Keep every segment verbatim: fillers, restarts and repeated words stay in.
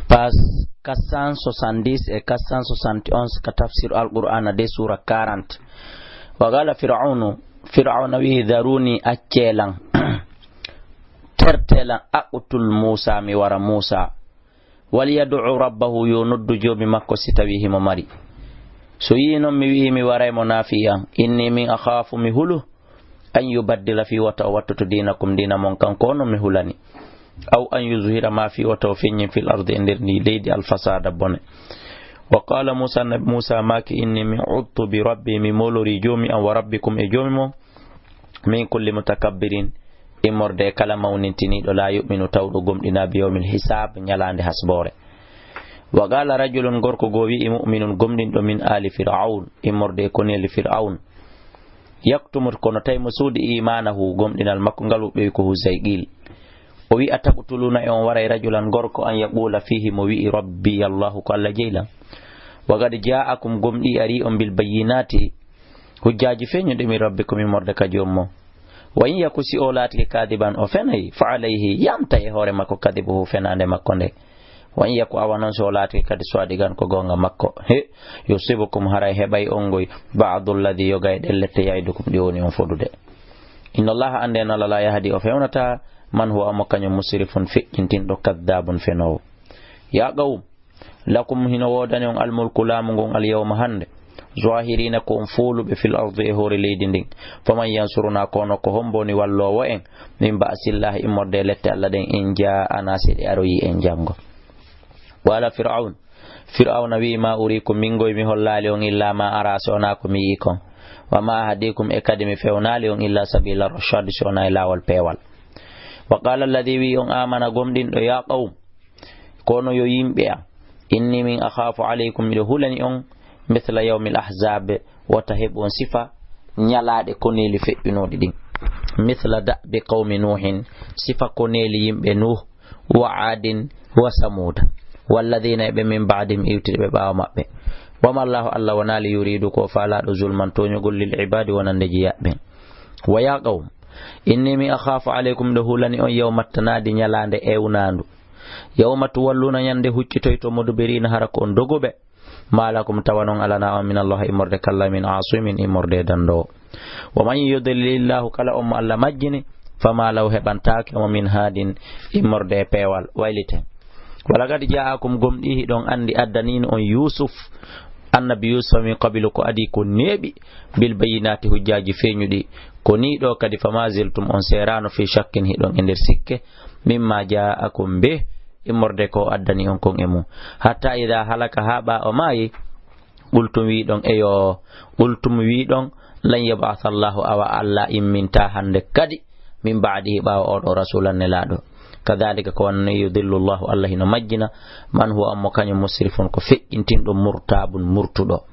Page quatre cent soixante-dix et quatre cent soixante et onze ka tafsir Alqur'aana de, suura quarante. Wa qaala Fir'awnu, Fir'awna wi'i: "Dharuni, accee lan, tertee lan, aqtul Muusa, mi wara Muusa. Wal yad'u rabbahu, yo noddu Joomi makko si tawii himo mari. So yi'i non mi wi'i mi waray mo, naa fii an. Inni, min, akhaafu, mi hulu, an yubaddila, fii wota o wattoto, diinakum, diina mon kan, ko non mi hulani. Aw an yuzhira, maa fii wota o feññin, fil ardi, e nder ndii leydi, al fasaada, bone." Wa qaala Muusa, Nabi Muusa maaki: "Inni, min, udtu bi rabbi, mi moolorii Joomi an, wa rabbikum, e Joomi mon, min kulli mutakabbirin, immorde e kala mawnintiniiɗo, laa yu'minu, tawɗo gomɗinaa, bi yawmil hisaab, ñalaande hasboore." Wa qaala rajulun, gorko goo wi'i, mu'minun, gomɗinɗo, min aali Fir'awn, immorde e koneeli Fir'awn, yaktumu, kono tawi mo suuɗi, iimaanahu, gomɗinal makko ngal, wuɓɓewi ko huzayqil. O wi'i: "Ataqtuluuna, e on waray, rajulan, gorko, an yaquula, fii himo wi'i, rabbi Allahu, ko Alla jeyi lan. Wa qad jaa'akum, gomɗii arii on, bil bayyinaati, hujjaaji feeñuɗi, min rabbikum, immorde ka Joomi mon. Wa in yaku, si o laatike, kaadiban, o fenay, fa alayhi, yamtay e hoore makko, kadibuhu, fenaande makko nde. Wa in yaku, awa non si o laatike kadi, swadiqan, ko goonga makko, he, yusibukum, haray heɓay on ngoy, ba'du alladhi, yoga e ɗen lette, ya'idukum, ɗi woni on fodude. Inna Allaha, anndee Alla, laa yahdi, o fewnataa, man huwa, omo kañum, musrifun, feƴƴintinɗo, kaddaabun, fenoowo." Ya qawm, lakum, hino woodani on, al mulku, laamu ngun, al yawma, hannde, zahirina, ko on fooluɓe, fil ardi, e hoore leydi ndin. Faman yansuruna, kono ko hombo woni walloowo en, min ba'sillahi, immorde e lette Alla ɗen, in jaa'ana, si ɗe aroyi en janngo. Wa qaala Fir'awn, Fir'awna wi'i: "Ma uriikum, min ngoy mi hollaali on, illa ma ara, si wonaa ko mi yi'i kon. Wa ma ahdiikum, e kadi mi fewnaali on, illa sabila rashad, si wonaa e laawol peewal." Wa qaala alladhi, wi'i on aamana, gomɗinɗo, ya qawm, kono yo yimɓe am, inni, min, akhaafu alaykum, miɗo hulani on, mithla yawmil ahzab, wota heɓu on sifa ñalaaɗe koneeli feƴƴunooɗi ɗin. Mithla da'bi qawmi Nuuhin, sifa koneeli yimɓe Nuuh, wa Aadin, wa Samuuda, walladhiina, e ɓe min ba'dihim, iwtude ɓe ɓaawo maɓɓe. Wa ma Allaahu, Alla wonaali, yuriidu, ko faalaaɗo, zulman, tooñugol, lil ibaadi, wonande jiyaaɓe ɓen. Wa ya qawm, inni, min, akhaafu alaykum, miɗo hulani on, yawma tanaadi, ñalaande ewnaandu. Yawma tuwalluuna, ñande huccitoyto, mudbiriina, hara ko on doguɓe. Ma lakum, tawa non alanaa on, min Allah, immorde, kalla, min aasimin, immorde e dandoowo. Wa man yudlilillahu, kala on mo Allah majjini, fama lahu, heɓantaake mo, min haadin, immorde e peewal. Wayliten. Walaqad jaa'akum, gomɗii hiɗon anndi addaniino on Yuusuf, annabi Yuusufa, min qabilu, ko adii ko neeɓi, bil bayyinaati, hujjaaji feeñuɗi. Ko nii ɗoo kadi, fama ziltum, on seeraano, fi shakkin, hiɗon e nder sikke, mimma jaa'akum bih, immorde ko o addani on kon e mum. Hatta idaa halaka, haa ɓaa o maayi, qultum, wi'ɗon, eyo, qultum, wi'ɗon, lan yab'atha Allahu, awa Alla immintaa hannde kadi, min ba'dihi, ɓaawo oo ɗoo rasuulan, nelaaɗo. Kadhalika, ko wano nii, yudillu Allahu, Alla hino majjina, man huwa, on mo kañum, musrifun, ko feƴƴintinɗo, murtaabun, murtuɗo.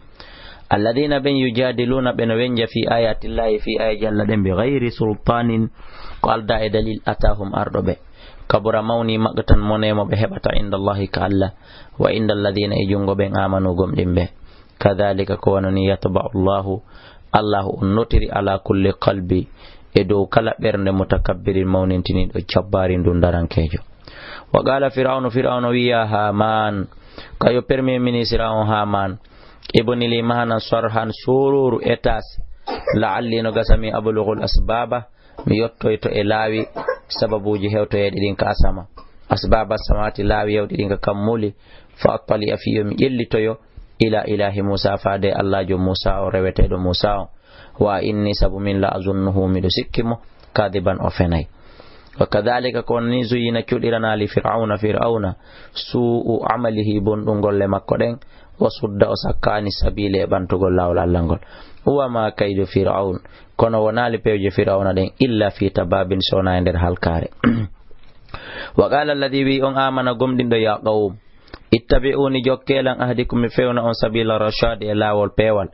Alladhina, ɓen, yujadiluuna, ɓe no wenja, fi ayatillahi, fi ayaji Alla ɗen, bi ghayri sultanin, ko aldaa e dalil, ataahum, arɗo ɓe. Kabura, mawni, maqtan, mone mo ɓe heɓata, inda Allahi, ka Alla, wa inda alladhina, e junngo ɓen, amanu, gomɗimɓe. Kadhalika, ko wano nii, yatba'u Allahu, Allahu on notiri, ala kulli qalbi, e dow kala ɓernde, mutakabbirin, mawnintiniiɗo, jabbarin, dundarankeejo. Wa qala Fir'awnu, Fir'awna wi'i, ya Haman, kayo premier ministre on Haman, ibni li, mahana, sarhan, sorooru, étage, la'alli, no gasa, min, ablughul asbaba, mi yottoyto e laawi, sababuuji hewtoyeeɗi ɗin ka asama. Asbaba samawati, laawi yawɗi ɗin ka kammuuli, fa attali'a, fii yo mi ƴellitoyo, ila ilahi Musa, faade Allaajo Musa on, reweteeɗo Musa on. Wa inni, sabu min, la azunnuhu, miɗo sikki mo, kadiban, o fenay. Wa kadhalika, ko nii, zuyyina, cuɗiranaa, li Fir'awna, Fir'awna, suu'u amalihi, bonɗum golle makko ɗen, wa sudda, o sakkaani, sabili, e ɓantugol laawol Alla ngol. Wa ma kaydu Fir'awn, kono wonaali pewje Fir'awna ɗen, illa fi tababin, so wonaa e nder halkaare. Wa qala alladhi, wi'i on amana, gomɗinɗo, ya qawm, ittabi'uni, jokkee lan, ahdikum, mi fewna on, sabila rashad, e laawol peewal.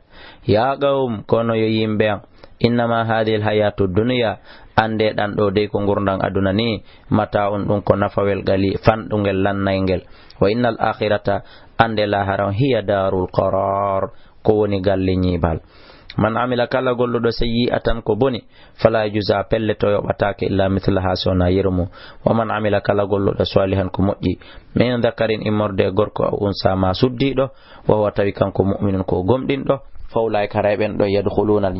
Ya qawm, kono yo yimɓe am, innama hadhihi alhayatu dunya, anndee ɗan ɗoo dey ko ngurndan aduna nii, mata'un, ɗum ko nafawel qali-, fanɗungel, lannayngel. Wa innal akhirata, anndee laahara on, hiya darul qarar, ko woni galle ñiiɓal. Man amila, kala golluɗo, sayyi'atan, ko boni, fala yujza, pellet o yoɓataake, illa mithlaha, so wonaa yeru mum. Wa man amila, kala golluɗo, salihan, ko moƴƴi, min dhakarin, immorde e gorko, aw unsa, ma suddiiɗo, wa huwa, tawi kanko, mu'minun, ko gomɗinɗo, fa ulaa'ika, haray ɓen ɗo, yadkhuluna